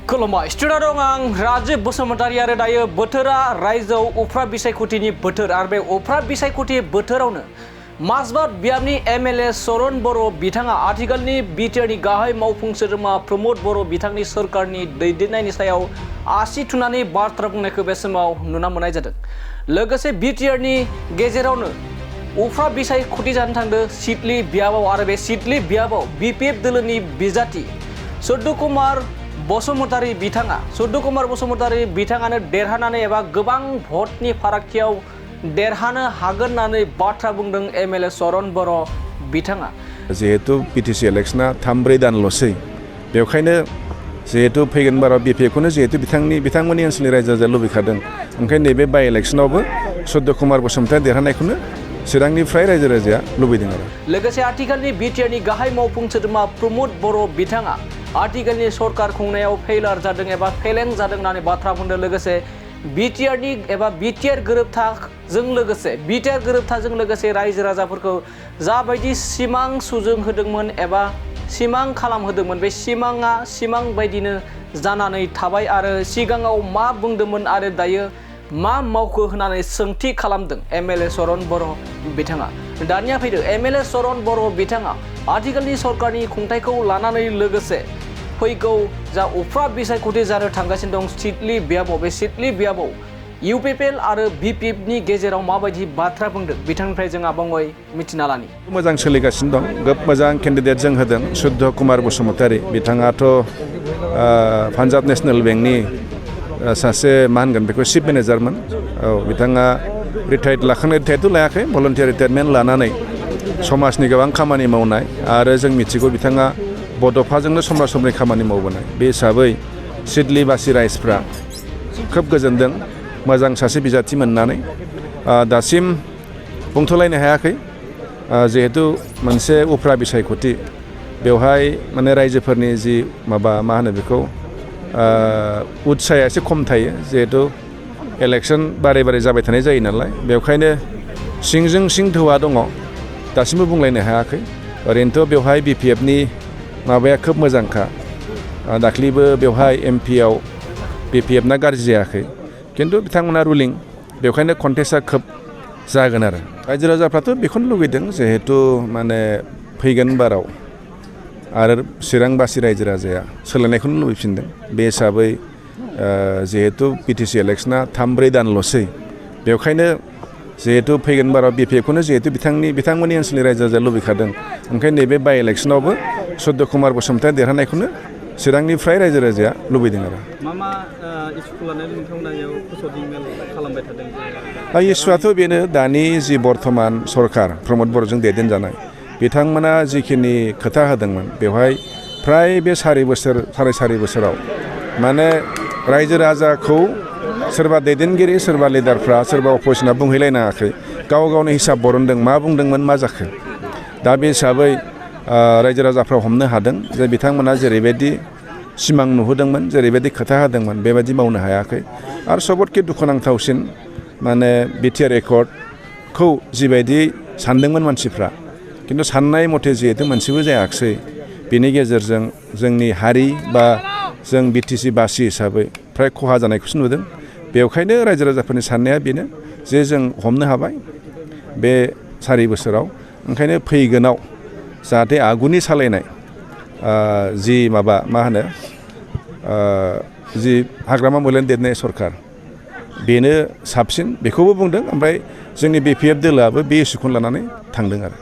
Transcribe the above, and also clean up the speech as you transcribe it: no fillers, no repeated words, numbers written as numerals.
खुलुमबाय स्टुडिअ दं आं राजीब बसुमतारी आरो दायो बोथोरा रायजोआव उफ्रा बिसायख'थिनि बोथोर आरो बे उफ्रा बिसायख'थि बोथोरावनो माजबाट बियाबनि एमएलए चरन बर' बिथाङा आथिखालनि बिटिआरनि गाहाय मावफुं सोद्रोमा प्रमद बर' बिथांनि सरकारनि दैदेननायनि सायाव आसि थुनानै बाथ्रा बुंनायखौ बे समाव नुना मोननाय जादों। लोगोसे बिटिआरनि गेजेरावनो उफ्रा बिसायख'थि जानो थांदों सिडली बियाबाव आरो बे सिडली बियाबाव बिपिएफ दोलोनि बिजाथि सुर्य कुमार बसुमतारी बिथाङानो देरहानानै एबा गोबां भटनि फारागथियाव देरहानो हागोन होननानै बाथ्रा बुंदों एमएलए चरन बर' बिथाङा। जिहेतु बिटिसि इलेक्शना 3-4 दानल'सै बेवखायनो जिहेतु फैगोन बाराव बिपिएफखौनो जिहेतु बिथांमोननि ओनसोलनि रायजो राजाया लुबैखादों ओंखायनो नैबे बाइ इलेक्शनावबो सुर्य कुमार बसुमतारी देरहानायखौनो चिरांनिफ्राय रायजो राजाया लुबैदों आरो। लोगोसे आथिखालनि बिटिआरनि गाहाय मावफुं सोद्रोमा प्रमद बर' बिथाङा आथिखालनि सरकार खुंनायाव फेलार जादों एबा फेलें जादों होननानै बाथ्रा बुंदों। लोगोसे बिटिआरनि एबा बिटिआर गोरोबथाजों लोगोसे रायजो राजाफोरखौ जाबायदि सिमां सुजुं होदोंमोन एबा सिमां खालामहोदोंमोन बे सिमां बायदिनो जानानै थाबाय आरो सिगाङाव मा बुंदोंमोन आरो दायो मा मावखो होननानै सोंथि खालामदों एमएलए चरन बर' बिथाङा। दानिया फैदो एमएलए चरन बर' बिथाङा आथिखालनि सरकारनि खुंथायखौ लानानै लोगोसे फैगौ जा उफ्रा बिसायख'थि जानो थांगासिनो दं सिडली बियाबाव बे सिडली बियाबाव इउपिपिएल आरो बिपिएफनि गेजेराव माबायदि बाथ्रा बुंदों बिथांनिफ्राय जों आबुङै मिथिना लानि। मोजां सोलिगासिनो दं गोब मोजां केन्डिडेट जों होदों सुर्य कुमार बसुमतारी बिथाङाथ' पान्जाब नेशनेल बेंकनि सासे मा होनगोन बेखौ चिफ मेनेजारमोन। औ बिथाङा रिटायार्डथ' लायाखै भलन्टियार रिटायारमेन्ट लानानै समाजनि गोबां खामानि मावनाय आरो जों मिथिगौ बिथाङा बड'फाजोंनो समब्रा समब्रि खामानि मावबोनाय बे हिसाबै सिडलीबासि रायजोफ्रा खोब गोजोनदों मोजां सासे बिजाथि मोननानै। दासिम बुंथ'लायनो हायाखै जिहेतु मोनसे उफ्रा बिसायख'थि बेवहाय माने रायजोफोरनि जि मा होनो बेखौ उत्साहया एसे खम थायो जिहेतु इलेक्शन बारे जाबाय थानाय जायो नालाय बेवखायनो सिंजों सिं धोवा दङ दासिमबो बुंलायनो हायाखै। ओरैनोथ' बेवहाय बिपिएफनि माबाया खोब मोजांखा दाख्लैबो बेवहाय एमपिआव बिपिएफना गाज्रि जायाखै खिन्थु बिथांमोना रुलिं बेवखायनो कन्टेस्टआ खोब जागोन आरो रायजो राजाफ्राथ' बेखौनो लुगैदों जिहेतु माने फैगोन बाराव आरो चिरांबासि रायजो राजाया सोलायनायखौनो लुबैफिनदों बे हिसाबै जिहेतु बिटिसि इलेक्शना 3-4 दानल'सै बेवखायनो जिहेतु फैगोन बाराव बिपिएफखौनो जिहेतु बिथांमोननि ओनसोलनि रायजो राजाया लुबैखादों ओंखायनो नैबे बाइ इलेक्शनावबो सुर्य कुमार बसुमतारी देरहानायखौनो चिरांनिफ्राय रायजो राजाया लुबैदों आरो। मा इस्यु लानानै नोंथांमोना फोसावदिं मेल खालामबाय थादों? इस्युआथ' बेनो दानि जि बर्थमान सरकार प्रमद बर'जों दैदेनजानाय बिथांमोना जिखिनि खोथा होदोंमोन बेवहाय फ्राय बे सारि बोसोराव माने रायजो राजाखौ सोरबा दैदेनगिरि सोरबा लिडारफ्रा सोरबा अपोजिसना बुंहैलायनाङाखै गावनो हिसाब बरनदों मा बुंदोंमोन मा जाखो। दा बे हिसाबै रायजो राजाफ्रा हमनो हादों जे बिथांमोना जेरैबायदि सिमां नुहोदोंमोन जेरैबायदि खोथा होदोंमोन बेबायदि मावनो हायाखै आरो सबतके दुखुनांथावसिन माने बिटिआर एकर्डखौ जिबायदि सानदोंमोन मानसिफ्रा खिन्थु साननाय मथे जिहेतु मोनसेबो जायाखिसै बेनि गेजेरजों जोंनि हारि बा जों बिटिसि बासि हिसाबै फ्राय खहा जानायखौसो नुदों। बेवखायनो रायजो राजाफोरनि साननाया बेनो जे जों हमनो हाबाय बे सारि बोसोराव ओंखायनो फैगोनाव जाहाथे आगुनि सालायनाय जि मा होनो जि हाग्रामा मोलेन देरनाय सरकार बेनो साबसिन बेखौबो बुंदों ओमफ्राय जोंनि बिपिएफ दोलोआबो बे इस्युखौनो लानानै थांदों आरो।